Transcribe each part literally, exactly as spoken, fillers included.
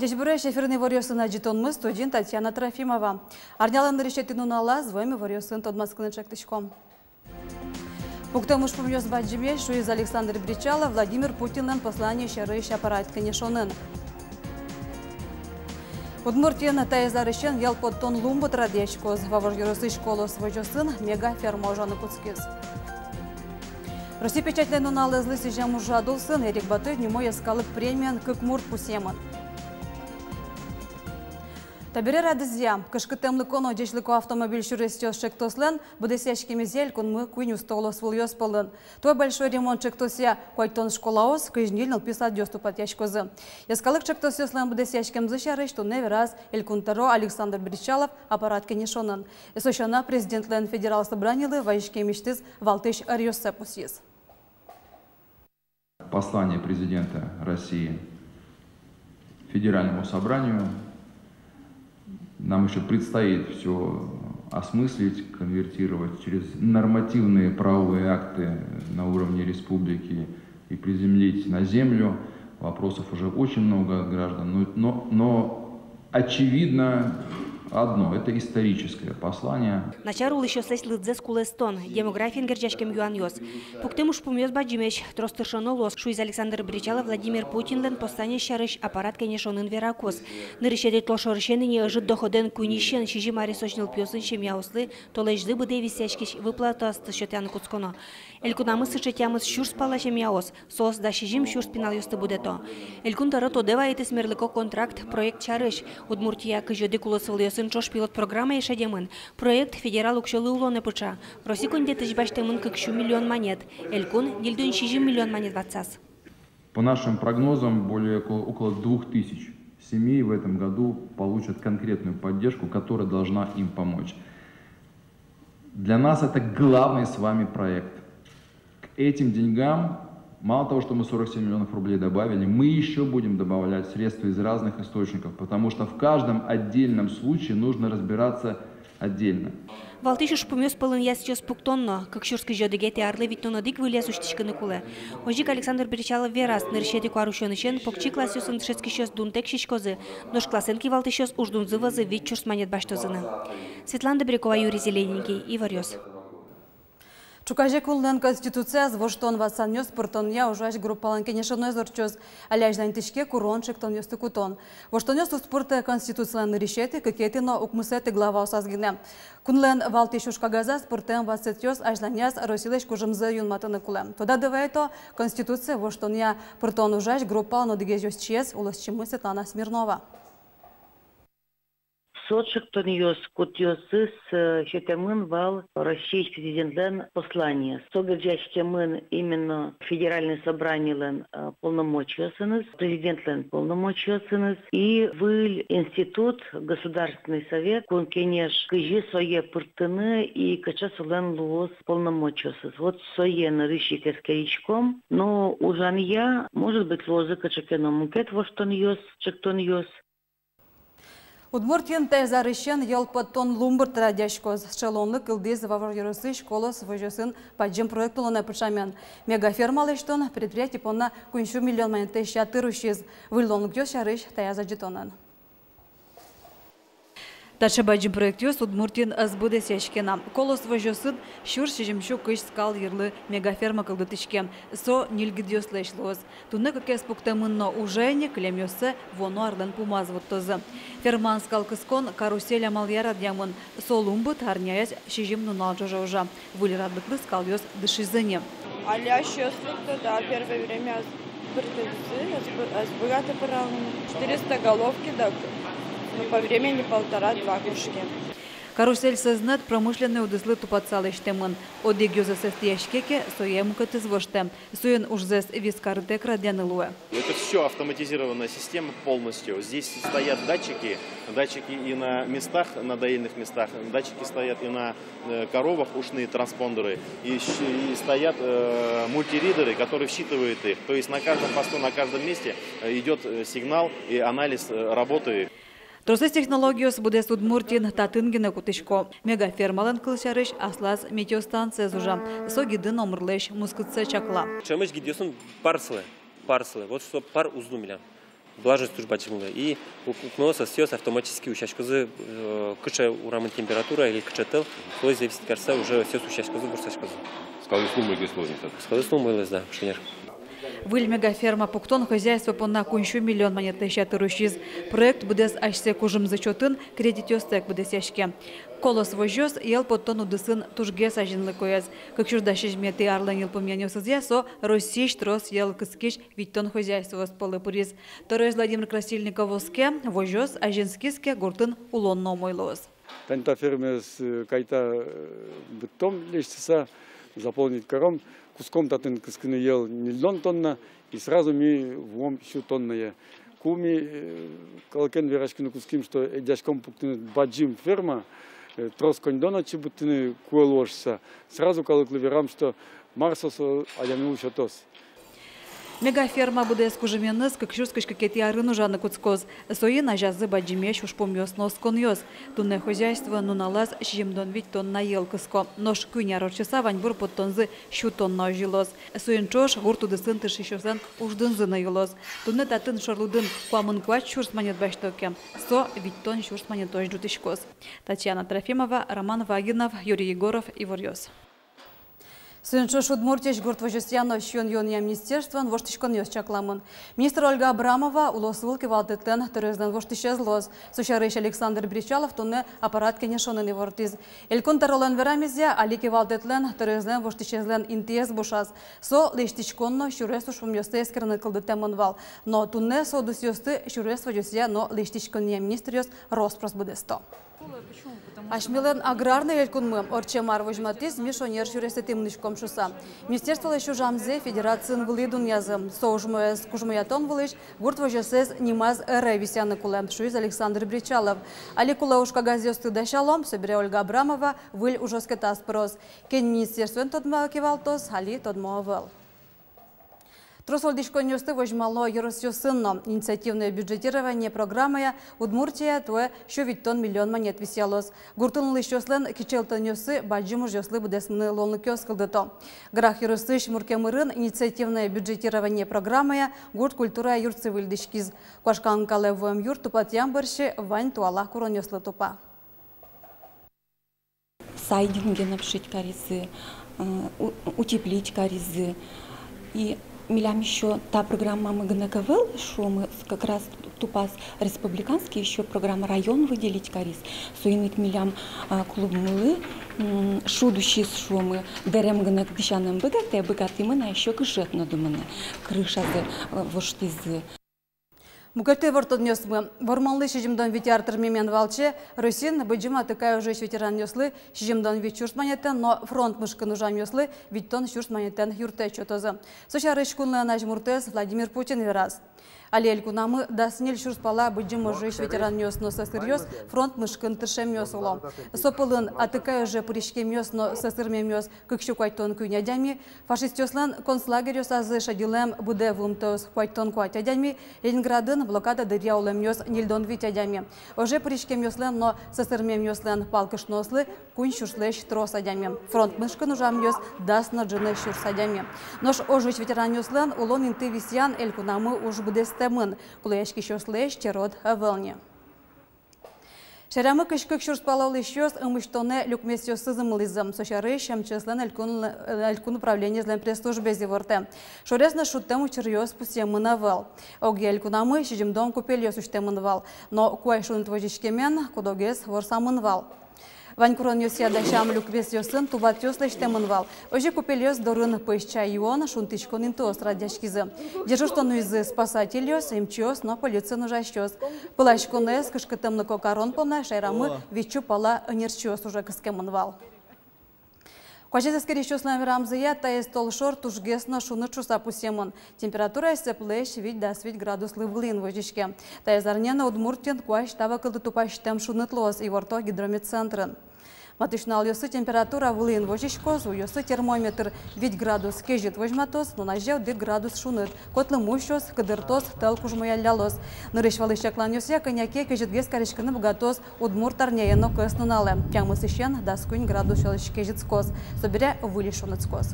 Ӟечбуресь! Эфирын иворъёсын адӟытонмы, студиын Татьяна Трофимова. Арнялэн нырысетӥ нуналаз вуэм иворъёсын тодматскыны чакласьком. Пуктэм ужпумъёс бадӟымесь, шуиз Александр Бречалов Владимир Путинлэн послание сярысь аппарат кенешонын. Удмуртиын таиз арысен йӧл поттон лумбыт радъяськоз. Вавож ёросысь «Колос» возёсын мегаферма ужаны кутскиз. Россия печатлэн нуналэзлы сӥзем ужрад улсын Эрик Батуев нимо йӧскалык премиен кык мурт пусъемын. Табере радызъя. «Кышкыттэмлыко но ӟечлыко автомобиль сюресъёс» чектослэн быдэсъяськемезъя элькунмы куинь усто улосвылъёс пӧлын. Туэ «Большой ремонт» чектосъя куатьтон школаос, кызь ньыль нылпи садъёс тупатъяськозы. Йӧскалык чектосъёслэн быдэсъяськемзы сярысь туннэ вераз Элькун тӧро Александр Бречалов аппарат кенешонын. Со сяна, президентлэн федерал собранилы вазиськемысьтыз валтӥсь ӧръёссэ пусйиз. Послание президента России Федеральному собранию. Нам ещё предстоит всё осмыслить, конвертировать через нормативные правовые акты на уровне республики и приземлить на землю. Вопросов уже очень много от граждан, но, но, но очевидно одно: это историческое послание. Начар улӥсьёслэсь лыдзэс кулэстон, демографиен герӟаськем юанъёс. Пуктэм ужпумъёс бадӟымесь, трос тыршоно луоз, шуиз Александр Бречалов Владимир Путинлэн послание сярысь аппарат кенешонын веракуз. Нырысетӥ толшорысен ини ӧжыт доходэн куиньысен сизьым аресозь нылпиосын семьяослы толэзьлы быдэ висъяськись выплатаосты сётъяны кутсконо. Элькунамы сыӵе тямыс сюрс пала семьяос, соос дас сизьым сюрс пиналъёсты будэто. Элькун тӧро тодэ вайытӥз мерлыко контракт проект сярысь. Удмуртия кызь одӥг улосвылъёсын ӵош пилот программае шедемын. Проект федерал уксёлы улонэ пыӵа. Россия коньдэтысь басьтэмын кык сю миллион манет, элькун ньыльдон сизьым миллион манет ватсаз. По нашим прогнозам, более ко-, около двух тысяч семей в этом году получат конкретную поддержку, которая должна им помочь. Для нас это главный с вами проект. К этим деньгам, мало того, что мы сорок семь миллионов рублей добавили, мы ещё будем добавлять средства из разных источников, потому что в каждом отдельном случае нужно разбираться отдельно. Валтӥсь ужпумъёс пӧлын яслиос пуктон но. Кык сюрс кызь одӥгетӥ арлы витьтон одӥг вылез усьтӥськыны кулэ. Озьы ик Александр Бречалов вераз, нырысетӥ куарусёнысен покчи классъёсын дышетскисьёс дунтэк сиськозы. Нош классэн кивалтӥсьёс уждунзы вӧзы вить сюрс манет басьтозы на. Светлана Добрякова, Юрий Зелененький, «Иворъёс». Ӵуказе кунлэн Конституцияз воштон ватсанъёс пыртонъя ужась группалэн кенешонэз ортчоз. Али азьланьтӥське курон-чектонъёсты кутон. Воштонъёс уз пыртэ Конституцилэн нырысетӥ, кыкетӥ но укмысэтӥ главаосаз гинэ. Кунлэн валтӥсь уж кагазаз пыртэм ватсэтъёс азьланяз Россилэсь кужымзэ юнматыны кулэ. Тодады вайто: Конституция воштонъя пыртон ужась группалэн одӥгез ёзчиез, улосчимы Светлана Смирнова. Со чектонъёс, кудъёсыз, э, сётэмын вал Россиысь президентлэн посланиез. Со герӟаськемын именно Федеральной Собранилэн, э, полномочиосыныз, президентлэн полномочиосыныз. И выль институт, Государственный Совет, Кун Кенеш, кызьы сое пыртыны и кыӵе солэн луоз полномочиосыз. Вот сое нырысь ик эскериськом. Но ужанъя, может быть, луозы кыӵе ке но мукет воштонъёс, чектонъёс. Удмуртиын таиз арысен йӧл поттон лумбырт радъяськоз. Сыӵе луонлык кылдӥз Вавож ёросысь «Колос» возёсын бадӟым проект улонэ пыӵамен. Мегаферма лэсьтон предприятие понна куинь сю миллион манетлэсь ятыр усиз. Выль луонлыкъёс сярысь таяз адӟытонын. Таӵе бадӟым проектъёс Удмуртиын ӧз быдэсъяське на. «Колос» возёсын сюрс сизьымсю кызь скал йырлы мегаферма кылдытӥське. Со ньыльгидъёслэсь луоз. Туннэ кыкез пуктэмын но, уже ини кылемъёссэ вуоно арлэн пумаз вуттозы. Фермаын скал кыскон «Карусель» амалъя радъямын. Со лумбыт, арняяз сизьым нунал ӝоже ужа. Выль радлыклы скалъёс дышизы ни. Али асьсэос лыкто, да, первое время ӧз пыртӥзы, ӧз бы-, ӧз быгаты пыралыны. Четыреста головки, да, ну, по времени полтора-два кошке. «Карусель» сӧзнэт промышленной удыслы тупатса лэсьтэмын. Одӥг ёзэз эстӥяське ке, сое мукетыз воштэ. Соин ужзэс вискарытэк радъяны луэ. Это всё автоматизированная система полностью. Здесь стоят датчики, датчики и на местах, на доильных местах, датчики стоят и на, э, коровах, ушные транспондеры, и щ-, и стоят, э, мультиридеры, которые считывают их. То есть на каждом посту, на каждом месте, э, идёт, э, сигнал и анализ, э, работы. Тросэз технологиос быдэс Удмуртиын татын гинэ кутӥсько. Мегафермалэн, кылсярысь, аслаз метеостанциез ужа. Со гидын омырлэсь мускытсэ чакла. Ӵемысь гидъёсын пар сылэ, пар сылэ. Вот чтоб пар уз лу милям. Влажность туж бадӟым луэ. И ук-, укноос, ӧсъёс автоматически усьтӥськозы, э, кыӵе урамын температура или кыӵе тӧл, солэсь зависит карыса уже ӧсъёс усьтӥськозы, ворсаськозы. Скалысь лумыгес луоз ни со. Скалысь лумыгес, да, шонер. Выль мегаферма пуктон хозяйство понна куинь сю миллион манетлэсь ятыр усиз. Проект быдэс асьсэ кужымзы чотын кредитъёстэк быдэсъяське. «Колос» возёс йӧл поттон удысын тужгес азинлыкоез. Кык сюрс дас сизьыметӥ арлэн йылпумъянъёсызъя со Россиысь трос йӧл кыскись витьтон хозяйствоос пӧлы пыриз. Тӧроез Владимир Красильников оске: возёс азинскиз ке, гуртын улон но умой луоз. Тани та фермаез, э, кайта, э, быдтом лэсьтыса, заполнить каром, кутском татын кыскыны йӧл ньыльдон тонна, и сразу ми вуом сю тоннае. Ку ми, э, калыкен вераськыны кутским, что ӧдъяськом пуктыны бадӟым ферма, э, трос коньдон отчы быдтыны кулэ луоз шуыса, сразу калыклы верам, что мар со, со адямилы сётоз. Мегаферма быдэс кужыменыз кык сюрс кызь кыкетӥ арын ужаны кутскоз. Соин азязы бадӟымесь ужпумъёс но осконъёс. Туннэ хозяйство нуналаз сизьымдон вить тонна йӧл кыско. Нош куинь ар ортчыса ваньбур поттонзы сю тонна озьы луоз. Соин ӵош гурт удысын тыршисьёслэн уждунзы но йылоз. Туннэ татын шорлыдын куамын куать сюрс манет басьто ке, со витьтон сюрс манетозь ӝутӥськоз. Татьяна Трофимова, Роман Вагинов, Юрий Егоров, «Иворъёс». Соин ӵош Удмуртиысь гурт возёсъя но сиён-юонъя министерствоын воштӥськонъёс чакламын. Министр Ольга Абрамова улосвыл кивалтэтлэн тӧроезлэн воштӥсез луоз. Со сярысь Александр Бречалов туннэ аппарат кенешонын ивортӥз. Элькун тӧролэн верамезъя, али кивалтэтлэн тӧроезлэн воштӥсезлэн интыез бушаз. Со лэсьтӥськон но сюрес ужпумъёсты эскерыны кылдытэмын вал. Но туннэ со удысъёсты сюрес возёсъя но лэсьтӥськонъя министръёс рос-прос быдэсто. Асьмелэн аграрный элькунмы ортчем ар возьматӥз, ми шонер сюрестӥ мынӥськом шуыса. Министерстволэсь ужамзэ федерациын вылӥ дунъязы. Со ужмоез кужмоятон вылысь гурт возёсэз нимаз ӧре висъяны кулэ, шуиз Александр Бречалов. Али кулэ ужкагазъёсты дасялом, собере Ольга Абрамова выль ужоскетаз пыроз. Кин министерствоен тодмало кивалтоз, али тодмо ӧвӧл. Трос лыдӟиськонъёсты возьмало ёросъёсын но. Инициативное бюджетирование программая Удмуртия туэ сю витьтон миллион манет висъялоз. Гуртын улӥсьёслэн кичӧлтонъёссы бадӟым ужъёслы быдэсмыны луонлыкъёс кылдыто. Грах ёросысь Муркемырын инициативное бюджетирование программая гурт культурая юртсы выльдӥськиз. Куашкан калэ вуэм юрт тупатъям бӧрсьы вань туала куронъёслы тупа. Сайдинген обшить каризы, э, у-, утеплить каризы. И милям ещё та программамы гинэ ӧвӧл, шуомы, как раз тупаз республиканский ещё программа, район выделить кариз. Соин ик милям, а, клубмылы, м, шуд усиз, шуомы, дэрем гинэ дӥсяны ӧм быгатэ, быгатӥмы на ещё гыжет но дымыны. Крышазы, э, воштӥзы. Мукет ивортонъёсмы. Вормонлы сизьымдон вить ар тырмемен валче Россиын Быдӟым Атыкай ожысь ветеранъёслы сизьымдон вить сюрс манетэн но фронт мышкын ужамъёслы витьтон сюрс манетэн юрттэт сётозы. Со сярысь кунлэн азьмуртэз Владимир Путин вераз. Али элькунамы дас ньыль сюрс пала Быдӟым ожысь ветеранъёс но сӧсыръёс, фронт мышкын тыршемъёс уло. Со пӧлын Атыкай оже пыриськемъёс но сӧсырмемъёс кык сю куатьтон куинь адями, фашистъёслэн концлагерьёсазы шедьылэм быдэ вуымтэос куатьтон куать адями, Ленинградын блокада дыръя улэмъёс ньыльдон вить адями. Оже пыриськемъёслэн но сӧсырмемъёслэн палкышноослы куинь сюрслэсь трос адями. Фронт мышкын ужамъёс дас но ӝыны сюрс адями. Нош ожысь ветеранъёслэн улон инты висъян элькунамы уж быдэстэмын, кулэяськисьёслэсь черод ӧвӧл ни. Шаерамы кызь кык сюрс пала улӥсьёс ымысьтонэ люкмесъёссэс ымылӥзы. Со сярысь МЧС-лэн элькун, элькун управлениезлэн пресс-службаез ивортэ. Шорез но шудтэм учыръёс пусъемын ӧвӧл. Огъя элькунамы сизьымдон купельёс усьтэмын вал, но куазь шуныт возиськемен куд-огез ворсамын вал. Вань куронъёсъя дасям люкмесъёсын тубатъёс лэсьтэмын вал. Озьы купельёс дорын пӧсь чай юон, шунтӥськон интыос радъяськизы. Дежурство нуизы спасательёс, эмчиос но полициын ужасьёс. Пыласьконэз кышкыттэмлыко карон понна шаерамы витьсю пала ӧнерчиос уже кыскемын вал. Куазез эскерисьёслэн верамзыя, таиз толшор тужгес но шуныт шуыса пусъемын. Температураез сеплэсь вить-дас вить градуслы вылӥын возиське. Таиз арнянэ Удмуртиын куазь та вакытлы тупасьтэм шуныт луоз, иворто Гидрометцентрын. Матысь нуналъёсы температура вылӥын возиськоз, уйёсы термометр вить градус кезьыт возьматоз, нуназе одӥг градус шуныт, котлы мусёз, кыдыртоз, тӧл кужмояллялоз. Нырысь-валысь чакланъёсъя, кӧня ке кезьытгес кариськыны быгатоз удмурт арняе но кӧс нуналэ. Тямысысен дас куинь градусозь кезьытскоз, собере выльысь шунытскоз.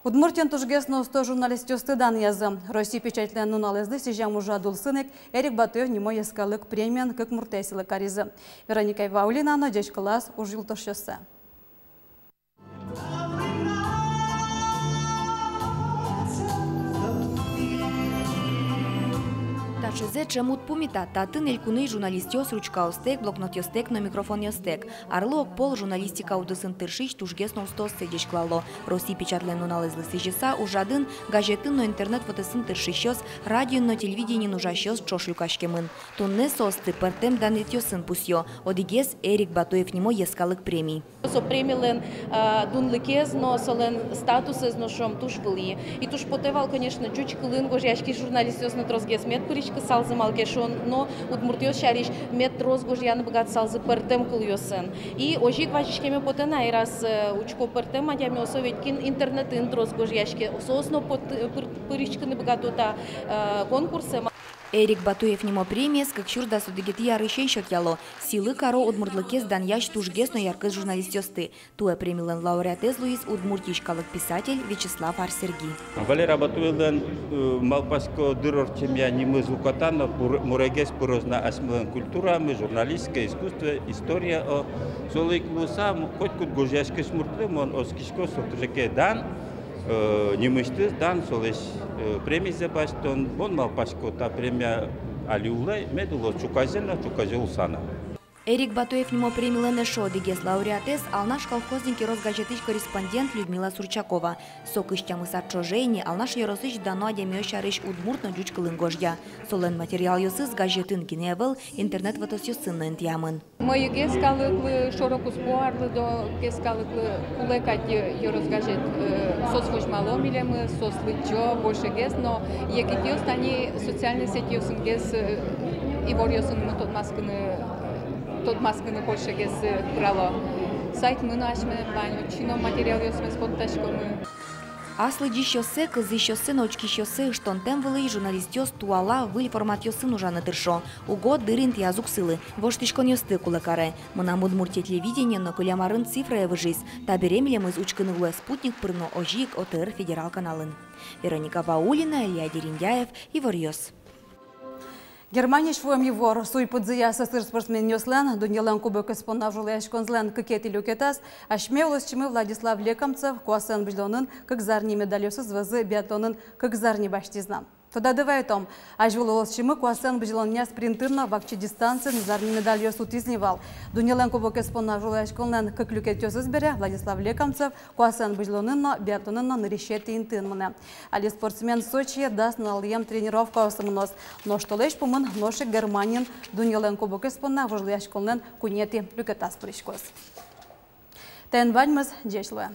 Удмуртиын тужгес но усто журналистъёсты данъязы. Россия печатьлэн нуналэзлы сӥзем ужрад улсын ик Эрик Батуев нимо йӧскалык премиен кык муртэз сӥлы каризы. Вероника Ваулина но ӟечкылаз ужъюлтошъёссэ. Таӵезэ ӵем уд пумита. Татын элькунысь журналистъёс ручкаостэк, блокнотъёстэк но микрофонъёстэк. Арлы огпол журналистика удысын тыршись тужгес но устооссэ ӟечкылало. Россия печатлэн нуналэзлы сӥзьыса, ужрадын газетын но интернет вотэсын тыршисьёс, радиоын но телевидениын ужасьёс ӵош люкаськемын. Туннэ соосты пӧртэм данъетъёсын пусъё. Одӥгез — Эрик Батуев нимо йӧскалык премия. Со премилэн, а, дунлыкез но, солэн статусэз но, шуом, туж вылӥ. И туж потэ вал, конечно, ӟуч кылын гожъяськись журналистъёс но тросгес мед пыриськысалзы, малы ке шуоно, удмуртъёс сярысь мед трос гожъяны быгатысалзы пӧртэм кылъёсын. И озьы ик вазиськеме потэ на, и раз, э, учко пӧртэм адямиос, ведь кин интернетын трос гожъяське, соос но пот-, пыр-, пыриськыны быгато та, э, конкурсэ. Эрик Батуев нимо премиез кык сюрс дас одӥгетӥ арысен сётъяло. Сӥлы каро удмуртлыкез данъясь тужгес но яркыт журналистъёсты. Туэ премилэн лауреатэз луиз Удмуртиысь калык писатель Вячеслав Ар-Серги. Валера Батуевлэн, э, малпасько, дыр ортчемъя нимыз уката но пур-, мурегес пыроз на асьмелэн культурамы, журналистика, искусство, история, о. Солы ик луыса, м, котькуд гожъяськись муртлы мон оскисько, со туж ик дан, э, нимысьтыз дан, солэсь, э, премизэ басьтон. Мон малпасько, та премия али улэ, мед улоз ӵуказе но, ӵуказе улыса но. Эрик Батуев нимо премилэн эшшо одӥгез лауреатэз — «Алнаш колхозник» ёрос газетысь корреспондент Людмила Сурчакова. Со кызь тямыс ар ӵоже ини Алнаш ёросысь дано адямиос сярысь удмурт но ӟуч кылын гожъя. Солэн материалъёсыз газетын гинэ ӧвӧл, интернет вотэсъёсын но интыямын. Мӧйыгес калыклы, шоро-куспо арлыдогес калыклы кулэ кадь ёрос газет, э, соос возьмало милемыз, соос лыдӟо большегес, но егитъёс тани социальной сетьёсынгес, э, иворъёсынымы тодматскыны, тодматскыны большегес, э, пырало. Сайтмы но асьмелэн вань, отчы но материалъёсмес поттаськомы. Ас лыдӟисьёссэ, кылзӥсьёссэ но учкисьёссэ ыштонтэм вылысь журналистъёс туала выль форматъёсын ужаны тыршо. Уго дыр интыяз уг сылы, воштӥськонъёсты кулэ каре. «Мынам Удмуртие» телевидение но кылем арын цифрае выжиз. Табере милемыз учкыны луэ «Спутник» пыр но, озьы ик «О Т Р» федерал каналын. Вероника Ваулина, Илья Дерендяев, «Иворъёс». Германиысь вуэм ивор. Суй пыдзыя сӧсыр спортсменъёслэн дуннелэн кубокез понна вожвылъяськонзылэн кыкетӥ люкетаз асьме улосчимы Владислав Лекомцев куасэн бызьылонын кык зарни медальёсыз вӧзы биатлонын кык зарни басьтӥз на. Тодады вайытом, азьвыл улосчимы куасэн бызьылонъя спринтын но вакчи дистанциын зарни медальёс утӥз ни вал. Дуннелэн кубокез понна вожвылъяськонлэн кык люкетъёсыз бере Владислав Лекомцев куасэн бызьылонын но, биатлонын но нырысетӥ интыын мынэ. Али спортсмен Сочие дас нуналъем тренировкаосы мыноз. Нош толэзь пумын нош ик Германиын дуннелэн кубокез понна вожвылъяськонлэн куинетӥ люкетаз пыриськоз. Таин ваньмыз. Ӟеч луэ.